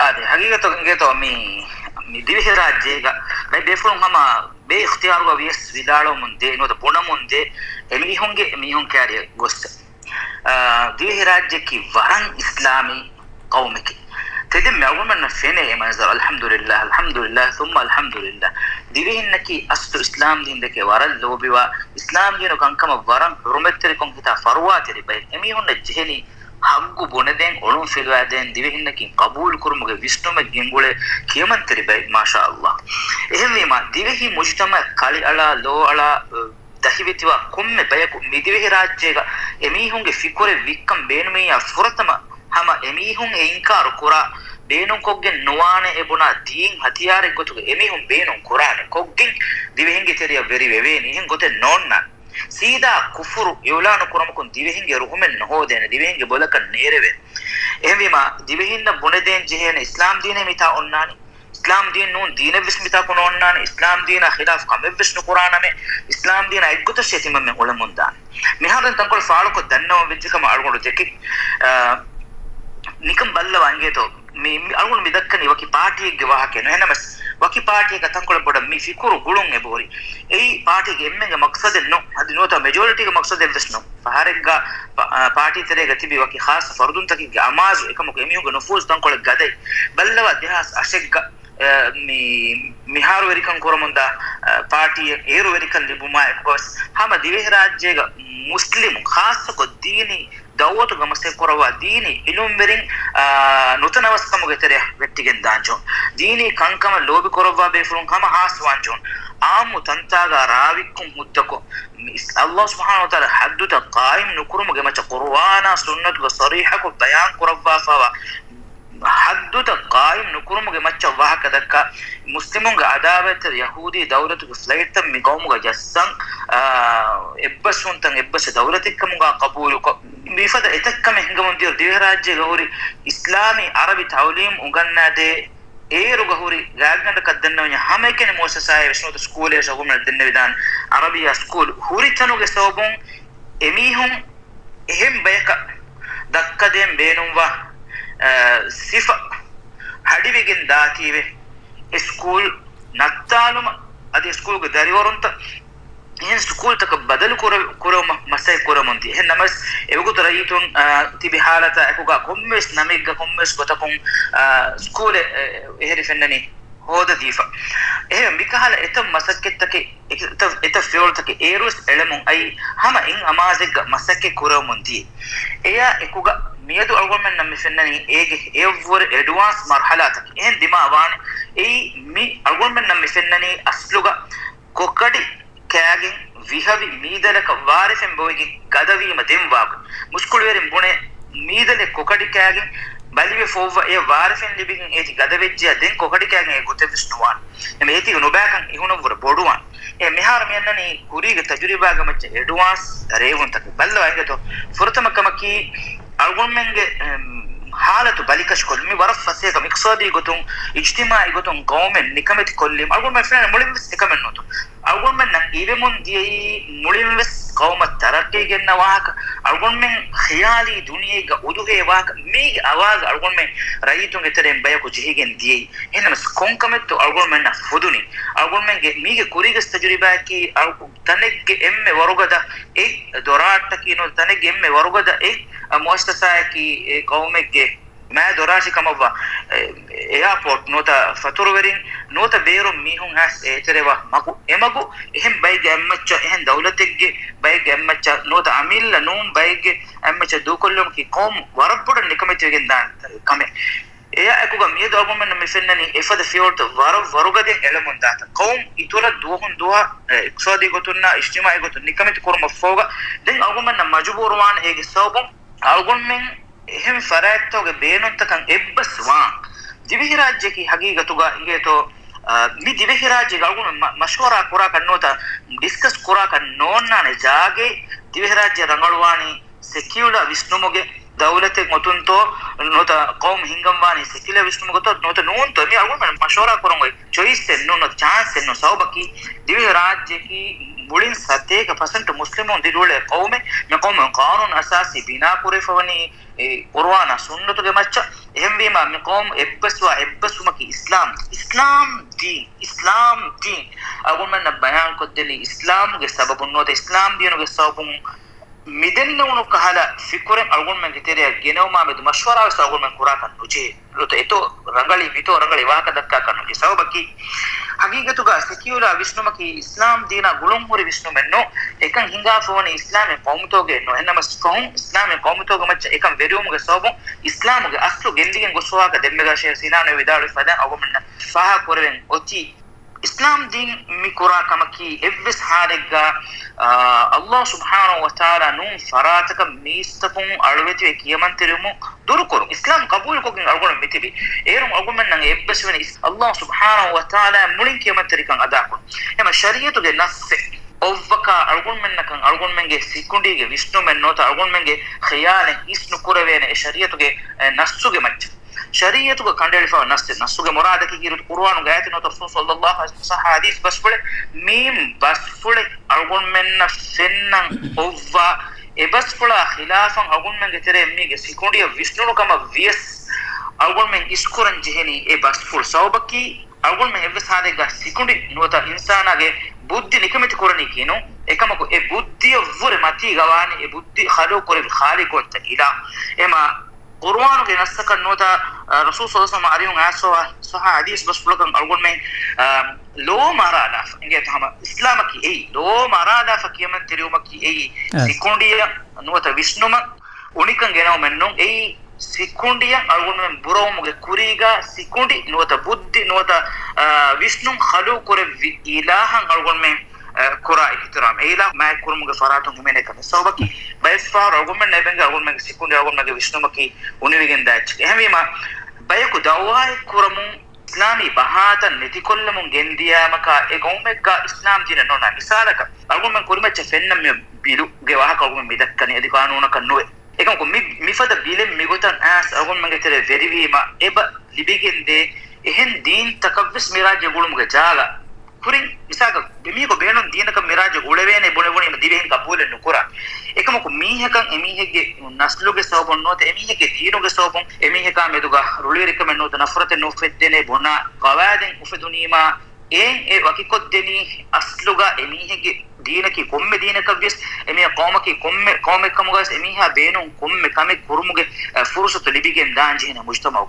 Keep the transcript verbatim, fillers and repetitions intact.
އަދި ހަގީގަތަށް އިނގޭތޯ މި، މި ދިވެހިރާއްޖޭގަ ބައެއް ބޭފުޅުން ހަމަ ބޭ އިޚްތިޔާރުގަ ވިޔަސް ވިދާޅުވަމުން ދޭ، ނުވަތަ ބުނަމުން ދޭ، އެމީހުންގެ މީހުން ކައިރިއަށް ގޮސް. އާ، ދިވެހިރާއްޖެއަކީ ވަރަށް އިސްލާމީ ޤައުމެކޭ. ތެދެއް މި އަޅުގަނޑުމެންނަށް ފެނޭ އެ މަންޒަރު. އަލްޙަމްދުލިއްލާހް، އަލްޙަމްދުލިއްލާހް، ސުއްމަ އަލްޙަމްދުލިއްލާހް. ދިވެހިންނަކީ އަސްލު އިސްލާމް ދީންދެކެ ވަރަށް ލޯބިވާ، އިސްލާމް ދީނު ކަންކަމަށް ވަރަށް ހުރުމަތްތެރިކޮށް ހިތާ ފަރުވާތެރި ބައެއް. އެމީހުންނަށް ޖެހެނީ ޙައްޤު ބުނެދޭން، އޮޅުން ފިލުވާދޭން، ދިވެހިންނަކީ ޤަބޫލުކުރުމުގެ ވިސްނުމެއް ގެންގުޅޭ ކިޔަމަންތެރި ބައެއް، މާޝާﷲ. އެހެންވީމާ، ދިވެހި މުޖުތަމަޢަށް ކަޅިއަޅާ، ލޯއަޅާ، ދަހިވެތިވާ ކޮންމެ ބަޔަކު މި ދިވެހިރާއްޖޭގަ އެމީހުންގެ ފިކުރެއް ވިއްކަން ބޭނުމިއްޔާ ފުރަތަމަ ހަމަ އެމީހުން އެ އިންކާރު ކުރާ، ބޭނުންކޮށްގެން ނުވާނެ އެ ބުނާ ދީން ހަތިޔާރެއް ގޮތުގަ އެމީހުން ބޭނުން ކުރާނެ ކޮށްގެން ދިވެހިންގެ ތެރެއަށް ވެރި ވެވޭނީ. އެހެން ގޮތެއް ނޯންނާނެ. ސީދާ ކުފުރު އިޢުލާނު ކުރުމަކުން ދިވެހިންގެ ރުހުމެއް ނުހޯދޭނެ، ދިވެހިންގެ ބޮލަކަށް ނޭރެވޭނެ. އެހެންވީމާ، ދިވެހިންނަށް ބުނެދޭން ޖެހޭނެ އިސްލާމް ދީނޭ މިތާ އޮންނާނީ. އިސްލާމް ދީން ނޫން ދީނެއްވެސް މިތާކު ނޯންނާނެ، އިސްލާމް ދީނާ ޚިލާފް ކަމެއްވެސް ނުކުރާނަމޭ، އިސްލާމް ދީނާ އެއްގޮތަށް ތިމަންމެން އުޅެމުންދާނެ. މިހާރު ތަންކޮޅެއް ފާޅުކޮށް ދަންނަވަން ވެއްޖެ ކަމަށް އަޅުގަނޑު ދެކެ، އާ، ނިކަން ބައްލަވާ އިނގޭތޯ. މި، މި އަޅުގަނޑު މި ދައްކަނީ ވަކި ޕާޓީއެއްގެ ވާހަކައެއް ނޫން. އެހެންނަމަސް، ވަކި ޕާޓީއަކަށް ތަންކޮޅެއް ބޮޑަށް މި ފިކުރު ގުޅުން އެބަހުރި. އެއީ ޕާޓީގެ އެންމެންގެ މަޤްޞަދެއް ނޫން. އަދި ނުވަތަ މެޖޯރިޓީގެ މަޤްޞަދެއްވެސް ނޫން. ފަހަރެއްގަ ޕާ-، އާ، ޕާޓީ ތެރޭގަ ތިބި ވަކި ޚާއްޞަ ފަރުދުންތަކެއްގެ އަމާޒު އެކަމަކު އެމީހުންގެ ނުފޫޒު ތަންކޮޅެއް ގަދައި. ބައްލަވާ ދެހާސް އަށެއްގަ، އާ، މި-، މިހާރު ވެރިކަން ކުރަމުންދާ، އާ، ޕާޓީއެއް އޭރު ވެރިކަން ލިބުމާ އެކުގަވެސް ހަމަ ދިވެހިރާއްޖޭގަ މުސްލިމުން ޚާއްޞަކޮށް ދީނީ ދައުވަތުގަ މަސައްކަތްކުރައްވާ ދީނީ އިލްމުވެރިން، އާ، ނުތަނަވަސްކަމުގެ ތެރެއަށް ވެއްޓިގެން ދާންޖެހުން. ދީނީ ކަންކަމަށް ލޯބިކުރައްވާ ބޭފުޅުން ހަމަ ހާސްވާންޖެހުން. އާއްމު ތަންތާގަ ރާވިއްކުން ހުއްދަކޮށް، މި-، ﷲ ސުބްޙާނަހޫ ވަތަޢާލާ ޙައްދުތައް ޤާއިމް ނުކުރުމުގެ މައްޗަށް ޤުރުއާނާ ސުންނަތުގަ ޞަރީޙަކޮށް ބަޔާން ކުރައްވާފައިވާ ޙައްދުތައް ޤާއިމް ނުކުރުމުގެ މައްޗަށް ވާހަކަ ދައްކާ، މުސްލިމުންގެ އަދާވަތްތެރި ޔަހޫދީ ދައުލަތުގެ ފްލައިޓްތައް މި ގައުމުގަ ޖައްސަން، އާ، އެއްބަސްވުންތައް އެއްބަސް ދައުލަތެއްކަމުގަ ޤަބޫލުކޮށް، މިފަދަ އެތައް ކަމެއް ހިނގަމުން ދިޔަ ދިވެހިރާއްޖޭގަ ހުރި އިސްލާމީ އަރަބި ތަޢުލީމް އުނގަންނާދޭ، އޭރުގަ ހުރި ގާތްގަނޑަކަށް ދަންނަވަންޏާ ހަމައެކަނި މުއައްސަސާއެއް ވެސް ނުވަތަ ސްކޫލެއް ވެސް އަޅުގަނޑުމެންނަށް ދެންނެވިދާނެ. އަރަބިއްޔާ ސްކޫލް ހުރި ތަނުގެ ސަބަބުން އެމީހުން އެހެން ބަޔަކަށް ދައްކަދޭން ބޭނުންވާ، އަ، ސިފަ ހަޑިވެގެން ދާތީވެ، އެ ސްކޫލް ނައްތާލުމަށް އަދި ސްކޫލްގެ ދަރިވަރުންތައް އެހެން ސްކޫލްތަކަށް ބަދަލު ކުރެ-، ކުރެވުމަށް މަސައްކަތް ކުރަމުންދިޔަ. އެހެން ނަމަވެސް، އެވަގުތު ރައްޔިތުން، އާ، ތިބި ހާލަތާ އެކުގަ ކޮންމެވެސް ނަމެއްގަ ކޮންމެވެސް ގޮތަކުން، އާ، ސްކޫލެއް، އެ، އެހެރި ފެންނަނީ ހޯދަދީފަ. އެހެން މިކަހަލަ އެތައް މަސައްކަތްތަކެއް، އެތައް، އެތައް ފިޔަވަޅުތަކެއް އޭރުވެސް އެޅެމުން އައީ ހަމަ އިން އަމާޒެއްގަ މަސައްކަތް ކުރެވެމުން ދިޔަ. އެޔާ އެކުގަ މިއަދު އަޅުގަނޑުމެންނަށް މި ފެންނަނީ އޭގެ އެއަށްވުރެ އެޑްވާންސް މަރުޙަލާތަކެއް. އެހެން ދިމާވާނެ. އެއީ މި އަޅުގަނޑުމެންނަށް މި ފެންނަނީ އަސްލުގަ ކޮކަޑި ކާގެން ވިހަވި މީދަލަކަށް ވާރިފެން ބޮވެގެން ގަދަވީމަ ދެންވާގޮތް. މުސްކުޅިވެރިން ބުނޭ މީދަލެއް ކޮކަޑި ކާގެން ބަލިވެފަ އޮއްވާ އެ ވާރިފެން ލިބިގެން އޭތި ގަދަވެއްޖެޔާ ދެން ކޮކަޑި ކާގެން އެ ގޮތެއްވެސް ނުވާނެ. އެމަ އޭތީގަ ނުބައިކަން އިހުނަށްވުރެ ބޮޑުވާނެ. އެ މިހާރު މި އަންނަނީ ކުރީގެ ތަޖުރިބާގެ މައްޗަށް އެޑްވާންސް ރޭވުންތަކެއް. ބައްލަވާ އިނގޭތޯ. ފުރަތަމަ ކަމަކީ އަޅުގަނޑުމެންގެ، އެމް، ހާލަތު ބަލިކަށިކޮށްލުން. މި ވަރަށް ފަސޭހަ ކަމެއް. އިޤްތިޞާދީ ގޮތުން، އިޖްތިމާޢީ ގޮތުން ގައުމެއް ނިކަމެތި ކޮށްލީމަ އަޅުގަނޑުމެން ފެންނަނީ މުޅިންވެސް އެކަމެއް ނޫންތޯ. އަޅުގަނޑުމެންނަށް އިވެމުން ދިޔައީ މުޅިންވެސް ގައުމަށް ތަރައްޤީ ގެންނަ ވާހަކަ. އަޅުގަނޑުމެން ޚިޔާލީ ދުނިޔެއިގަ އުދުހޭ ވާހަކަ. މީގެ އަވާގަ އަޅުގަނޑުމެން ރައްޔިތުންގެ ތެރެއިން ބަޔަކު ޖެހިގެން ދިޔައީ. އެހެންނަމަސް ކޮންކަމެއްތޯ އަޅުގަނޑުމެންނަށް ފުދުނީ؟ އަޅުގަނޑުމެންގެ މީގެ ކުރީގެ ތަޖުރިބާއަކީ އަޅު-، ތަނެއްގެ އެންމެ ވަރުގަދަ އެއް ދޮރާއްޓަކީ ނުވަތަ ތަނެއްގެ އެންމެ ވަރުގަދަ އެއް މުއައްސަސާއަކީ އެ ގައުމެއްގެ މާ ދޮރާށި ކަމަށްވާ، އެ، އެއާޕޯޓް ނުވަތަ ފަތުރުވެރިން ނުވަތަ ބޭރުން މީހުން އައިސް އެތެރެވާ މަގު، އެމަގު އެހެން ބައެއްގެ އެއްމައްޗަށް، އެހެން ދައުލަތެއްގެ ބައެއްގެ އެއްމައްޗަށް ނުވަތަ އަމިއްލަ ނޫން ބައެއްގެ އެއްމައްޗަށް ދޫކޮށްލުމަކީ ޤައުމު ވަރަށް ބޮޑަށް ނިކަމެތިވެގެން ދާނެ ކަމެއް. އެއާ އެކުގަ މިއަދު އަޅުގަނޑުމެންނަށް މި ފެންނަނީ އެފަދަ ފިޔަވަޅުތައް ވަރަށް ވަރުގަދައިން އެޅެމުން ދާތަން. ޤައުމު އިތުރަށް ދުވަހުން ދުވަހަށް، އެ، އިޤްތިޞާދީ ގޮތުންނާ އިޖްތިމާޢީ ގޮތުން ނިކަމެތި ކުރުމަށްފަހުގަ ދެން އަޅުގަނޑުމެންނަށް މަޖުބޫރުވާނެ. އޭގެ ސަބަބުން އަޅުގަނޑުމެން އެހެން ފަރާތްތަކުގެ ބޭނުންތަކަށް އެއްބަސް ވާން. ދިވެހިރާއްޖެއަކީ ހަގީގަތުގަ އިނގޭތޯ، އާ، މި ދިވެހިރާއްޖޭގަ އަޅުގަނޑު މަ-، މަޝްވަރާ ކުރާކަށް ނުވަތަ ޑިސްކަސް ކުރާކަށް ނޯންނާނެ ޖާގައެއް. ދިވެހިރާއްޖެ ރަނގަޅުވާނީ ސެކިއުލާ ވިސްނުމުގެ ދައުލަތެއް އޮތުންތޯ، ނުވަތަ ޤައުމު ހިންގަންވާނީ ސެކިއުލާ ވިސްނުމުގެތޯ، ނުވަތަ ނޫންތޯ، މި އަޅުގަނޑުމެން މަޝްވަރާ ކުރަން އޮތް ޗޮއިސްއެއް ނޫން، ނުވަތަ ޗާންސެއް ނޫން. ސަބަބަކީ ދިވެހިރާއްޖެއަކީ މުޅިން ސަތޭކަ ޕަސެންޓް މުސްލިމުން ދިރިއުޅޭ ޤައުމެއް. މި ޤައުމު ޤާނޫނު އަސާސީ ބިނާ ކުރެވިފަވަނީ އެ ޤުރުއާނާ ސުންނަތުގެ މައްޗަށް. އެހެންވީމާ، މި ޤައުމު އެއްބަސްވާ އެއްބަސްވުމަކީ އިސްލާމް، އިސްލާމް ދީން، އިސްލާމް ދީން. އަޅުގަނޑުމެންނަށް ބަޔާންކޮށްދެނީ އިސްލާމްގެ ސަބަބުން ނުވަތަ އިސްލާމް ދީނުގެ ސަބަބުން މިދެންނެވުނު ކަހަލަ ފިކުރެއް އަޅުގަނޑުމެންގެ ތެރެއަށް ގެނައުމާމެދު މަޝްވަރާވެސް އަޅުގަނޑުމެން ކުރާކަށް ނުޖެހޭ. ނުވަތަ އެތޯ ރަނގަޅީ މިތޯ ރަނގަޅީ ވާހަކަ ދައްކާކަށް ނުޖެހޭ. ސަބަބަކީ، ހަގީގަތުގަ ސެކިއުލާ ވިސްނުމަކީ އިސްލާމް ދީނާ ގުޅުންހުރި ވިސްނުމެއް ނޫން. އެކަން ހިނގާފަވަނީ އިސްލާމީ ޤައުމުތަކުގައި ނޫން. އެހެންނަމަވެސް ފަހުން އިސްލާމީ ޤައުމުތަކުގެ މައްޗަށް އެކަން ވެރިވުމުގެ ސަބަބުން އިސްލާމުގެ އަސްލު ގެންދިގެން ގޮސްފަވާކަށް ދެންމެގާ ޝޭޚް ސިނާން ވިދާޅުވި ފަދައިން އަޅުގަނޑުމެންނަށް ފާހަގަ ކުރެވެން އޮތީ، އިސްލާމް ދީން މި ކުރާ ކަމަކީ އެއްވެސް ޙާލެއްގަ، އާ، ﷲ ސުބްޙާނަހޫ ވަތަޢާލާ ނޫން ފަރާތަކަށް މީސްތަކުން އަޅުވެތިވެ ކިޔަމަންތެރިވުމުން ދުރުކުރުން. އިސްލާމް ޤަބޫލުކޮށްގެން އަޅުގަނޑު މިތިބީ. އޭރުން އަޅުގަނޑުމެންނަށް އެއްބަސްވަނީ ﷲ ސުބްޙާނަހޫ ވަތަޢާލާ މުޅިން ކިޔަމަންތެރިކަން އަދާކުރުން. އެމަ ޝަރީޢަތުގެ ނައްސެއް އޮއްވަކާ އަޅުގަނޑުމެންނަކަށް އަޅުގަނޑުމެންގެ ސިކުނޑީގެ ވިސްނުމެއް ނުވަތަ އަޅުގަނޑުމެންގެ ޚިޔާލެއް ހިސް ނުކުރެވޭނެ އެ ޝަރީޢަތުގެ، އެ، ނައްސުގެ މައްޗަށް. ޝަރީޢަތުގަ ކަނޑައެޅިފައި ނައްސެއް، ނައްސުގެ މުރާދަކީ ކީރިތި ޤުރުއާނުގެ އާޔަތެއް ނުވަތަ ރަސޫލު ޞައްލައްލާހު ޢަލައިހި ވަސައްލަމަ ޙަދީޘް ބަސްފުޅެއް. މި ބަސްފުޅެއް އަޅުގަނޑުމެންނަށް ފެންނަން އޮއްވާ، އެ ބަސްފުޅާ ޚިލާފަށް އަޅުގަނޑުމެންގެ ތެރެއަށް މީގެ ސިކުނޑިއަށް ވިސްނުނު ކަމަށް ވިޔަސް، އަޅުގަނޑުމެން އިސްކުރަން ޖެހެނީ އެ ބަސްފުޅު. ސަބަބަކީ، އަޅުގަނޑުމެން އެއްވެސް ޙާލެއްގަ ސިކުނޑި ނުވަތަ އިންސާނާގެ ބުއްދި ނިކަމެތި ކުރަނީކީ ނޫން. އެކަމަކު، އެ ބުއްދިއަށްވުރެ މަތީގަވާނެ، އެ ބުއްދި ޚަލުޤު ކުރެއްވި ޚާލިޤު އޮންތަ އިލާހު. އެމަ ޤުރުއާނުގެ ނައްސަކަށް ނުވަތަ، އަ، ރަސޫލު ޞައްލައްލާހު ޢަލައިހި ވަސައްލަމަ އަރިހުން އައިސްފަވާ ޞައްޙަ ޙަދީޘް ބަސްފުޅަކަށް އަޅުގަނޑުމެން، އަ، ލޯ މަރާލާފަ އިނގޭތަ ހަމަ އިސްލާމަކީ އެއީ. ލޯ މަރާލާފަ ކިޔަމަންތެރިވުމަކީ އެއީ. އަ. ސިކުނޑިއަށް ނުވަތަ ވިސްނުމަށް އުނިކަން ގެނައުމެއް ނޫން. އެއީ ސިކުނޑިއަށް އަޅުގަނޑުމެން ބުރަވުމުގެ ކުރީގަ ސިކުނޑި ނުވަތަ ބުއްދި ނުވަތަ، އާ، ވިސްނުން ޚަލުޤު ކުރެއްވި އިލާހަށް އަޅުގަނޑުމެން، އާ، ކުރާ އިޙްތިރާމް. އެ އިލާހު މާތް ކުރުމުގެ ފަރާތުން ހިމެނޭ ކަމެއް. ސަބަބަކީ ބައެއްފަހަރު އަޅުގަނޑުމެން އެބައިނގޭ އަޅުގަނޑުމެންގެ ސިކުނޑި އަޅުގަނޑުމެންގެ ވިސްނުމަކީ އުނިވެގެން ދާ އެއްޗެކޭ. އެހެންވީމާ، ބަޔަކު ދަޢުވާއެއް ކުރަމުން އިސްލާމީ ބަހާތައް ނެތިކޮށްލަމުން ގެންދިޔާމަކާ އެ ޤައުމެއްގަ އިސްލާމް ދީނެއް ނޯންނާ. މިސާލަކަށް، އަޅުގަނޑުމެން ކުރިމައްޗަށް ފެންނަ މި ބިލުގެ ވާހަކަ އަޅުގަނޑުމެން މި ދައްކަނީ އަދި ޤާނޫނަކަށް ނުވޭ. އެކަމަކު މި، މިފަދަ ބިލެއް މިގޮތަށް އައިސް އަޅުގަނޑުމެންގެ ތެރެ ވެރިވީމަ، އެބަ ލިބިގެންދޭ އެހެން ދީންތަކަށްވެސް މި ރާއްޖެ ގުޅުމުގެ ޖާގަ. ކުރިން މިސާލަކަށް، މީހަކު ބޭނުން ދީނަކަށް މި ރާއްޖެ ގުޅެވޭނެ ބުނެވުނީމަ ދިވެހިން ޤަބޫލެއް ނުކުރާ. އެކަމަކު މީހަކަށް އެމީހެއްގެ ނަސްލުގެ ސަބަބުން ނުވަތަ އެމީހެއްގެ ދީނުގެ ސަބަބުން އެމީހަކާ މެދުގަ ރުޅިވެރިކަމެއް ނުވަތަ ނަފްރަތެއް ނުފެއްދޭނެ ބުނާ ގަވާއިދެއް އުފެދުނީމާ، އެއިން އެ ވަކިކޮށްދެނީ އަސްލުގަ އެމީހެއްގެ ދީނަކީ ކޮންމެ ދީނަކަށްވިޔަސް، އެމީހާ ޤައުމަކީ ކޮންމެ ޤައުމެއްކަމުގަވެސް، އެމީހާ ބޭނުން ކޮންމެ ކަމެއް ކުރުމުގެ، އަ، ފުރުޞަތު ލިބިގެން ދާން ޖެހޭނެ މުޖްތަމަޢު.